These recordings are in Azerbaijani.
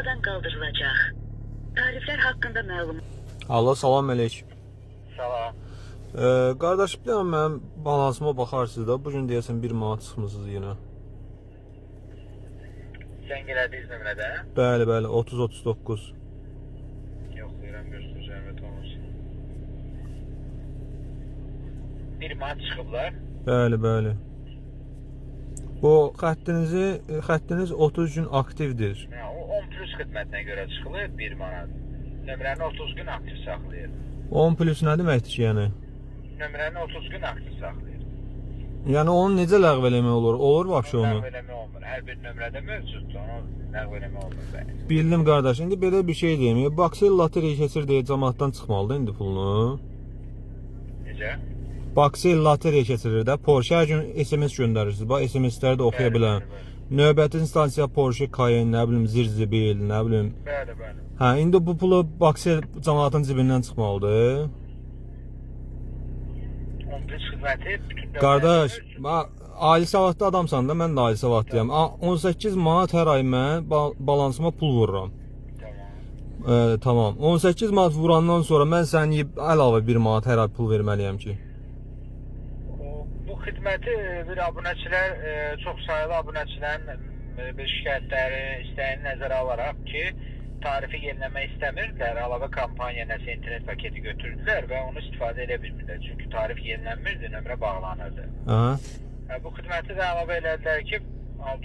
Ortadan qaldırılacaq. Tariflər haqqında məlumat Alo, salam əleyk. Salam. Qardaş, bir dənə mənim balansıma baxarsınız da. Bu gün deyəsən 1 manat çıxmısınız yenə. Zəng elədiniz nömrədə? Bəli, bəli, 30-39. Yoxlayıram, görsün, zəhmət olmasın. 1 manat çıxıblar. Bəli, bəli. Bu xəttinizi, xəttiniz 30 gün aktivdir. Hə, o 10 plus xidmətinə görə çıxılır 1 manat. Nömrəni 30 gün aktiv saxlayır. 10 plus nə deməkdir ki, yəni? Nömrəni 30 gün aktiv saxlayır. Yəni onu necə ləğv eləmək olur? Olur vəbşə onu? Ləğv eləmək olmur. Hər bir nömrədə mövcuddur. Onu ləğv eləmək olmur. Bəli. Bildim qardaş. İndi belə bir şey deyim. Baksel lotereya keçir deyə camaatdan çıxmalıdır indi pulunu. Necə? Baksel lotereya keçirir də. Porsche hər gün SMS göndərirsiniz. Bax SMS-ləri də oxuya Bəli, bilərəm. bəli, Növbəti instansiya Porsche Cayenne, nə bilim Zirzibil, nə bilim. Bəli, bəli. Hə, indi bu pulu Baksel camaatın cibindən çıxmalıdır. 10 plus xidməti bütün nömrələrdə Qardaş, mövcuddur. bax ali savadlı adamsan da, mən də ali savadlıyam. 18 manat hər ay mən balansıma pul vururam. Tamam. Tamam. 18 manat vurandan sonra mən sənə niyə əlavə 1 manat hər ay pul verməliyəm ki? Bu xidməti bir abunəçilər, çox saylı abunəçilərin bir şikayətləri, istəyini nəzərə alaraq ki, tarifi yeniləmək istəmirdilər, əlavə kampaniya nəsə internet paketi götürdülər və onu istifadə edə bilmirdilər. Çünki tarif yenilənmirdi, nömrə bağlanırdı. Hə? Hə, bu xidməti də əlavə elədilər ki,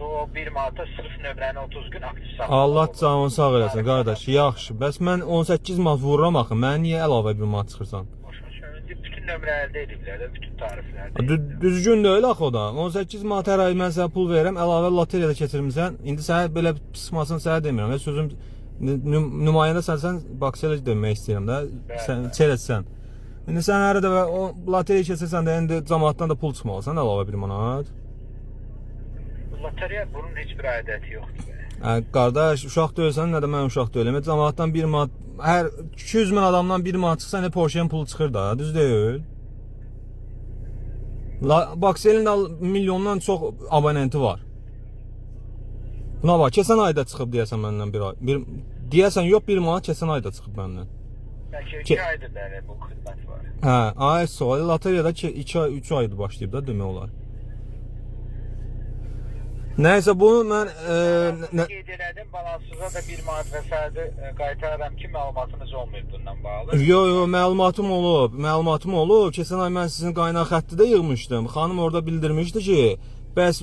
o 1 manata sırf nömrəni 30 gün aktiv saxlamaq Allah olur. canını sağ eləsin qardaş. Yaxşı. Bəs mən 18 manat vururam axı. Mənə niyə əlavə 1 manat çıxırsan? Başa düşürəm. İndi bütün nömrələrdə ediblər də, bütün tariflərdə. Düzgün deyil axı o da. 18 manat hər ay mən sənə pul verirəm, əlavə loteriyada keçirmisən. İndi sənə belə sıxmasın sənə demirəm. Heç sözüm nümayəndə sənsən, Baksel demək istəyirəm də. Sən çelətsən. İndi sən hər dəfə o loteriya keçirsən də indi camaatdan da pul çıxmalısan əlavə 1 manat. Loteriya bunun heç bir aidiyyəti yoxdur. Be. Hə, qardaş, uşaq deyilsən, nə də mən uşaq deyiləm. Camaatdan 1 manat, hər 200 min adamdan 1 manat çıxsa, indi Porsche-nin pulu çıxır da, düz deyil? Bakselin də milyondan çox abonenti var. Buna bax, keçən ayda çıxıb deyəsən məndən bir ay. Bir deyəsən yox 1 manat keçən ayda çıxıb məndən. Bəlkə 2 aydır bəli bu xidmət var. Hə, ay sual loteriyada ki 2 ay, 3 aydır başlayıb da demək olar. Nəysə bunu mən Qeyd elədim, balansınıza da 1 manat və sair qaytarıram ki, məlumatınız olmayıb bundan bağlı. Yo yo məlumatım olub. Məlumatım olub. Keçən ay mən sizin qaynaq xətti də yığmışdım. Xanım orada bildirmişdi ki, bəs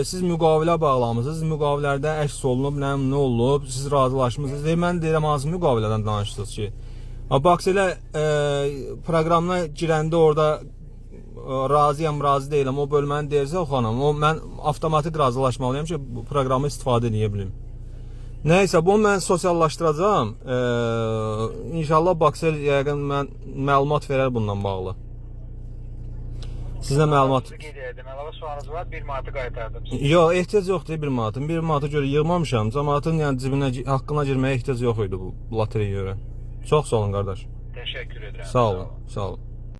siz müqavilə bağlamısınız. Müqavilələrdə əks olunub, nə nə olub, siz razılaşmısınız. Deyir, mən deyirəm hansı müqavilədən danışırsınız ki? Ha bax elə proqramına girəndə orada razıyam, razı deyiləm. O bölməni deyirsə o xanım, o mən avtomatik razılaşmalıyam ki, bu proqramı istifadə edə bilim. Nəysə, bunu mən sosiallaşdıracağam. İnşallah Baksel yəqin mən məlumat verər bundan bağlı. Sizə məlumat. Qeyd elədim. Əlavə sualınız var, 1 manatı qaytardım. Yox, ehtiyac yoxdur 1 manatın. 1 manata görə yığmamışam. Camaatın yəni cibinə haqqına girməyə ehtiyac yox idi bu loteriyaya görə. Çox sağ olun qardaş. Təşəkkür edirəm. Sağ olun. Sağ olun.